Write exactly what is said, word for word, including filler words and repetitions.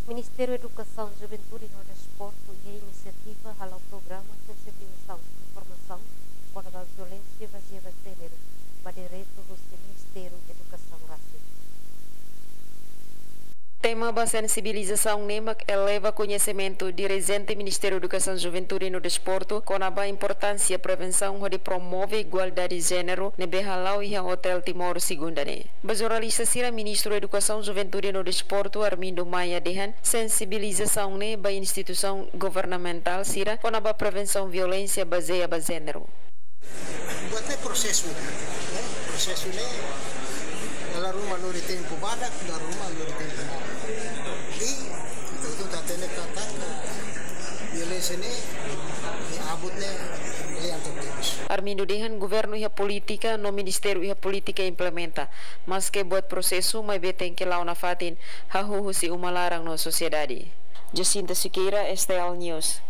Ministériu Edukasaun, Juventude no Desportu iha inisiativa hala'o programa sensibilizasaun informasaun kona-ba violénsia bazeia ba jéneru ba diretu husi Ministériu Edukasaun rasik. Tema ba sensibilizasaun ne'e mak eleva koñesimentu dirijente Ministériu Edukasaun, Juventude no Desportu kona-ba importánsia prevensaun hodi promove igualdade jéneru ne'ebé hala'o iha Hotel Timor, Segunda ne'e. Ba jornalista sira, Ministru Edukasaun, Juventude no Desportu, Armindo Maia, dehan sensibilizasaun ne'e ba instituisaun governamentál sira kona-ba prevensaun violénsia bazeia ba jéneru. Buat ne'e prosesu, eh, prosesu ne'e, dala ruma lori tempu badak, dala ruma lori tempu badak. I, ita hotu hatene katak violénsia ne'e, ne'e abut ne'e, ne'e anto terus. Armindo dehan governu iha polítika no ministériu iha polítika implementa, maske buat prosesu maibé tenke la'o nafatin, hahú husi uma laran no sosiedade. Jacinta Siqueira, S T L News.